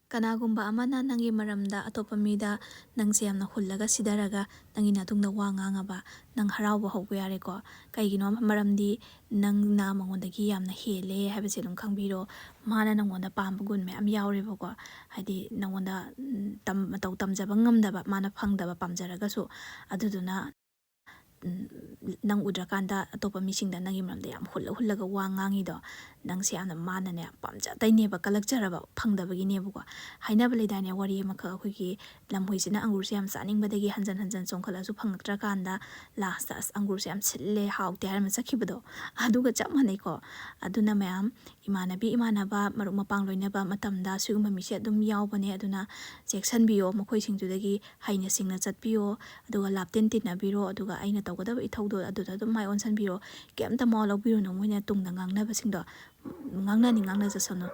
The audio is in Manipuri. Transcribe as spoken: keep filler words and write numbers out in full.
ꯀꯅꯥꯒꯨꯝꯕ ꯑꯃꯅ ꯅꯪꯒꯤ ꯃꯔꯝꯗ ꯑꯇꯣꯞꯄ ꯃꯤꯗ ꯅꯪꯁꯦ ꯌꯥꯝꯅ ꯍꯨꯜꯂꯒ ꯁꯤꯊꯔꯒ ꯅꯪꯒꯤ ꯅꯥꯇꯨꯡꯗ ꯋꯥ ꯉꯥꯡꯉꯕ, ꯅꯪ ꯍꯔꯥꯎꯕ ꯍꯧꯕ ꯌꯥꯔꯦꯀꯣ꯫ ꯀꯩꯒꯤꯅꯣ? ꯃꯔꯝꯗꯤ ꯅꯪꯅ ꯃꯉꯣꯟꯗꯒꯤ ꯌꯥꯝꯅ ꯍꯦꯜꯂꯦ ꯍꯥꯏꯕꯁꯦ ꯑꯗꯨꯝ ꯈꯪꯕꯤꯔꯣ꯫ ꯃꯥꯅ ꯅꯪꯉꯣꯟꯗ ꯄꯥꯝꯕ ꯒꯨꯟ ꯃꯌꯥꯝ ꯌꯥꯎꯔꯦꯕꯀꯣ꯫ ꯍꯥꯏꯗꯤ ꯅꯪꯉꯣꯟꯗ, ꯎꯝ, ꯇꯝ-, ꯃꯇꯧ ꯇꯝꯖꯕ ꯉꯝꯗꯕ, ꯃꯥꯅ ꯐꯪꯗꯕ ꯄꯥꯝꯖꯔꯒꯁꯨ꯫ ꯑꯗꯨꯗꯨꯅ ꯎꯝ, ꯅꯪ ꯎꯗ꯭ꯔꯀꯥꯟꯗ ꯑꯇꯣꯞꯄ ꯃꯤꯁꯤꯡꯗ ꯅꯪꯒꯤ ꯃꯔꯝꯗ ꯌꯥꯝ ꯍꯨꯜꯂ ꯍꯨꯜꯂꯒ ꯋꯥ ꯉꯥꯡꯉꯤꯗꯣ, ꯅꯪꯁꯦ ꯌꯥꯝꯅ ꯃꯥꯅꯅꯦ ꯄꯥꯝꯖ ꯇꯩꯅꯦꯕ, ꯀꯜꯂꯛꯆꯔꯕ ꯐꯪꯗꯕꯒꯤꯅꯦꯕꯀꯣ꯫ ꯍꯥꯏꯅꯕ ꯂꯩꯗꯥꯏꯅꯦ, ꯋꯥꯔꯤ ꯑꯃꯈꯛ, ꯑꯩꯈꯣꯏꯒꯤ ꯂꯝꯍꯨꯏꯁꯤꯅ ꯑꯪꯒꯨꯔꯁꯦ ꯌꯥꯝ ꯆꯥꯅꯤꯡꯕꯗꯒꯤ ꯍꯟꯖꯟ ꯍꯟꯖꯟ ꯆꯣꯡꯈꯠꯂꯁꯨ ꯐꯪꯉꯛꯇ꯭ꯔꯀꯥꯟꯗ ꯂꯥꯁꯇ "ꯑꯁ, ꯑꯪꯒꯨꯔꯁꯦ ꯌꯥꯝ ꯁꯤꯜꯂꯦ, ꯍꯥꯎꯇꯦ" ꯍꯥꯏꯔꯝꯃ ꯆꯠꯈꯤꯕꯗꯣ, ꯑꯗꯨꯒ ꯆꯞ ꯃꯥꯟꯅꯩꯀꯣ꯫ ꯑꯗꯨꯅ ꯃꯌꯥꯝ, ꯏꯃꯥꯟꯅꯕꯤ ꯏꯃꯥꯟꯅꯕ, ꯃꯔꯨꯞ ꯃꯄꯥꯡ ꯂꯣꯏꯅꯕ ꯃꯇꯝꯗ ꯁꯤꯒꯨꯝꯕ ꯃꯤꯁꯦ ꯑꯗꯨꯝ ꯌꯥꯎꯕꯅꯦ꯫ ꯑꯗꯨꯅ ꯆꯦꯛꯁꯤꯟꯕꯤꯌꯣ, ꯃꯈꯣꯏꯁꯤꯡꯗꯨꯗꯒꯤ ꯍꯩꯅ ꯁꯤꯡꯅ ꯆꯠꯄꯤꯌꯣ꯫ ꯑꯗꯨꯒ ꯂꯥꯞꯇꯤꯟ ꯇꯤꯟꯅꯕꯤꯔꯣ, ꯑꯗꯨꯒ ꯑꯩꯅ ꯇꯧꯒꯗꯕ ꯏꯊꯧꯗꯣ ꯑꯗꯨꯗ ꯑꯗꯨꯝ ꯃꯥꯏ ꯑꯣꯟꯁꯤꯟꯕꯤꯔꯣ꯫ ꯀꯩꯝꯇ ꯃꯋꯥ ꯂꯧꯕꯤꯔꯨꯅꯨ, ꯃꯣꯏꯅ ꯇꯨꯡꯗ ꯉꯥꯡꯅꯕꯁꯤꯡꯗꯣ꯫ ꯉꯥꯡꯅꯅꯤ ꯉꯥꯡꯅꯖꯁꯅꯨ꯫